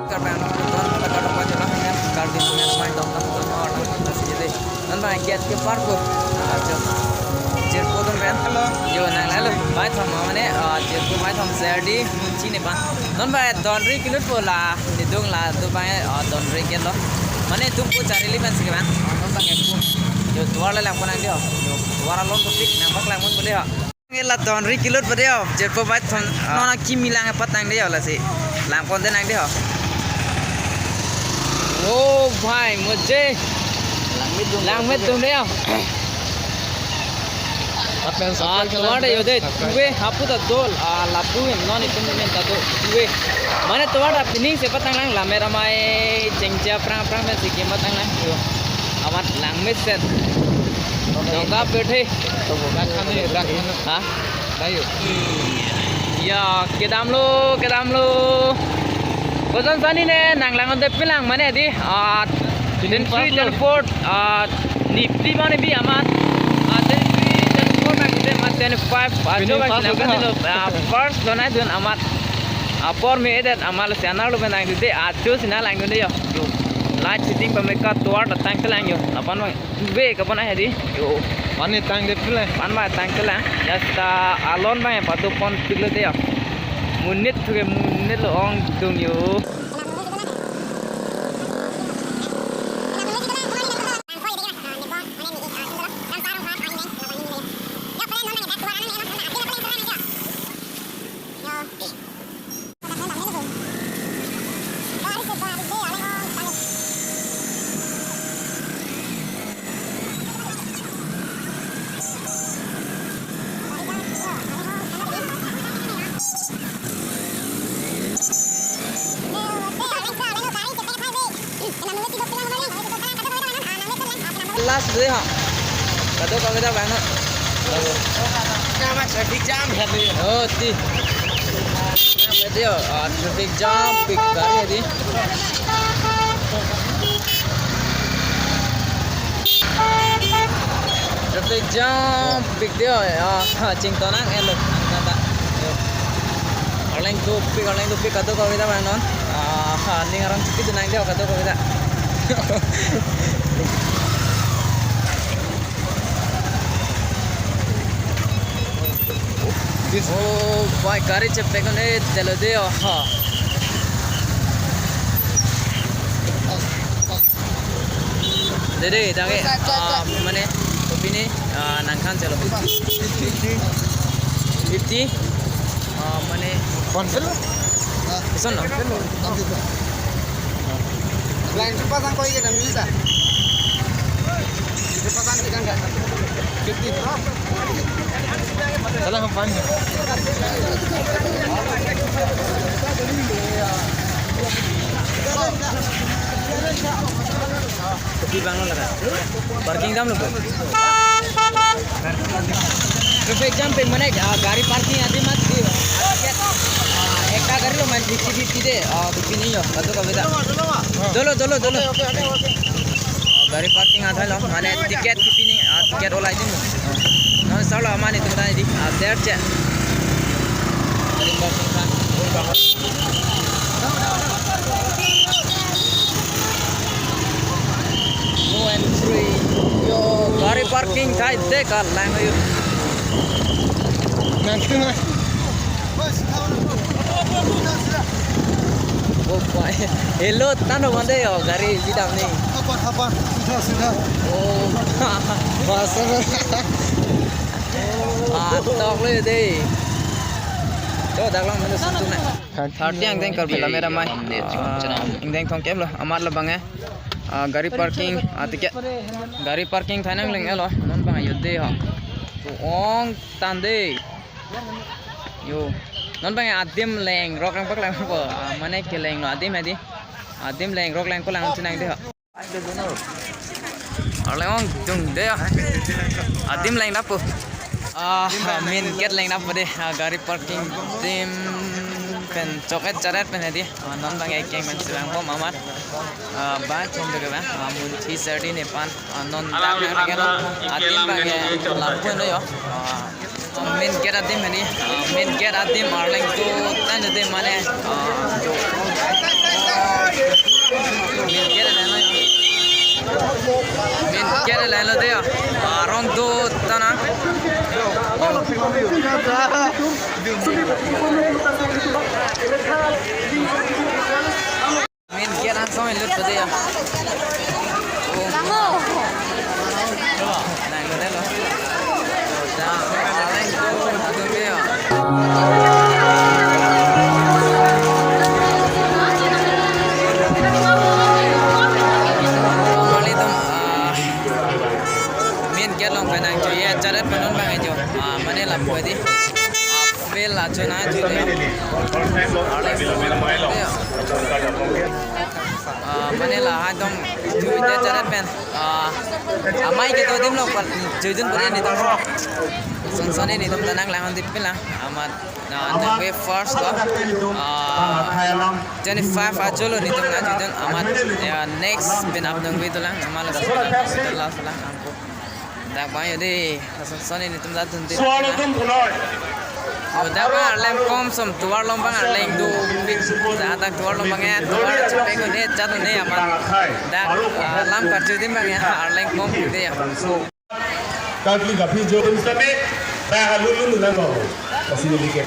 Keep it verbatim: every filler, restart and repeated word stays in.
Karbi Anglong, Karbi Anglong, Karbi Anglong, Karbi Anglong, Karbi Anglong. Non bang gate keparpo. Ah, jo. Jirpo atum pen. Hello. Jo, nang lalo. Maithom mane, ah, jirpo maithom serdi munchi ne bang. Non bang donri kilut po la, nidung la, tu bang, ah, donri gate lo. Mane tum po charili pen si bang. Ah, non bang gate po. Jo, duar le lang po nang dio. Jo, duar along topik, nang bak lang mon po de ho. Nge la donri kilut pade ho, jirpo maithom, ah, non akimi lang patang de ho lasi. Lang ponte nang de ho. Oh bhai, mujhe langmedung de ho. Patang, ah, subscribe, tovar de ho de, subscribe. Tuve, hapu ta dol, ah, lapu hem non itum men ta do, tuve. Mane tovar ta pining si patang lang, lammet amei chengcha prang prang pen si kim patang lang, yo. Amat langmeset. Dongka pethe. Ha? Ayo. Ya, kedamlo, kedamlo. Koson sani ne, nang lang onte pilang mane di. Ah, ten three, ten four, ah, nipti mane bi amat. Ah, ten three, ten four nang di amat, ten five. Ah, pining jo first bang lo, ah, first lo nai dun amat. Apor me edet amat lo sianar lo benang di de. Ah, jo sina lang dun de yo. Light fitting pameka tovar datang ke lang yo. Apan bang. Be kapan ahe di? Yo. Pani tang de pule. Pan ba tang ke la. Jasta alon bang patu pon pik le de ya. Monit thuke monit lo ong dung yo. Last deh ha. Kado kami dah bangun. Nama traffic jam ya tu. Oh, ti. Nama dia, ah, traffic jam, pik gari ya di. Traffic jam, pik dia, ah, chingtonang elo. Nang kata. Yo. Arleng dopik, arleng dopik kado kami dah bangun. Ah, ha, ning arang chiki tu nang dia kado kami dah. Oh, bhai, gari chepek on, eh, telo de, oh, ha. Dede, dang ke, ah, mane, kopi ni, ah, nangkhan chalo. Fifty? Ah, mane, konsel? Ison lo? Line chupa sang koi ke dam yuta. Chupa sang ke dam. Fifty. Salah hum pan. Kopi bang lo laga. Parking dam lo. Traffic jam pen mane, ah, gari parking adim amat di, ah, ticket, ah, ekta gari lo mane fifty fifty de, ah, kopi ni yo, kado kami dah. Dolo, dolo, dolo. Ah, gari parking athai lo, mane ticket kopi ni, ah, ticket olai dun. Non solo mane tum tadi, ah, der che. Gari parking kan. No entry. Yo, gari parking thai de ka lang yo. Nanti na. Oh, bhai. Hello, tano mande yo, gari bidam ni. Apa, apa? Sudah, sudah. Oh. Bahasa. Ah, tok le de. Jo, dak lang mane sutu na. Thirty angdeng Karbi lamera mai. Ah, ingdeng thomkep lo, amat lo bang eh. Ah, gari parking, ah, ticket. Gari parking thainang leng elo, non bang yo de ho. Ong tan de. Yo. Non bang adim leng, rok lang pak lang po. Ah, mane keleng lo adim hedi. Adim leng, rok lang ko lang chinang de ho. Arleng ong dung de ya. Adim leng napo. Ah, main gate leng napo de. Ah, gari parking dim. Pen choket charet pen hedi, ah, non bang ekeng bang sibang bom amat, ah, bang thom de bang, ah, Munthi Sardi nephan, ah, non dak nang lagi lo, ah, adim bang lapu lo yo, ah, main gate adim hedi, ah, main gate adim arleng tu tan adim mane, ah, main gate adim lo yo. Main gate le lo de, arong do tana. Main gate an song lut de ya. Lango. Nang lo de lo. Da, arleng do, atum de ya. Kali tum, ah, main gate along pen nangcho ye, charet pen non bang echo. Ah, mane lapu hedi. Ah, field acho nangcho de. Ah, mane lahai atum, chu de charet pen. Ah, amei kedo adim lo, pal, jujun puri netum. Sonsoni netum ta nang lang di pila. Amat, ah, nangve first lo. Ah, twenty-five ajo lo netum nang jujun. Amat, ya, next penap nangve dolang. Amat lo penap nangve dolang, dolang. Dak bang yo de, sonsoni netum ta dun di. Suar atum punoi. Oh, dak bang arleng kom som, tovar along bang arleng do. Dak, dak tovar along bang ya, tovar chepe ko ne, chat ne amat. Dak, ah, lam karju adim bang ya, arleng kom de ya. Kali kapi jo. Tum same, dah lulu lulu nang ko. Kasi ni ke.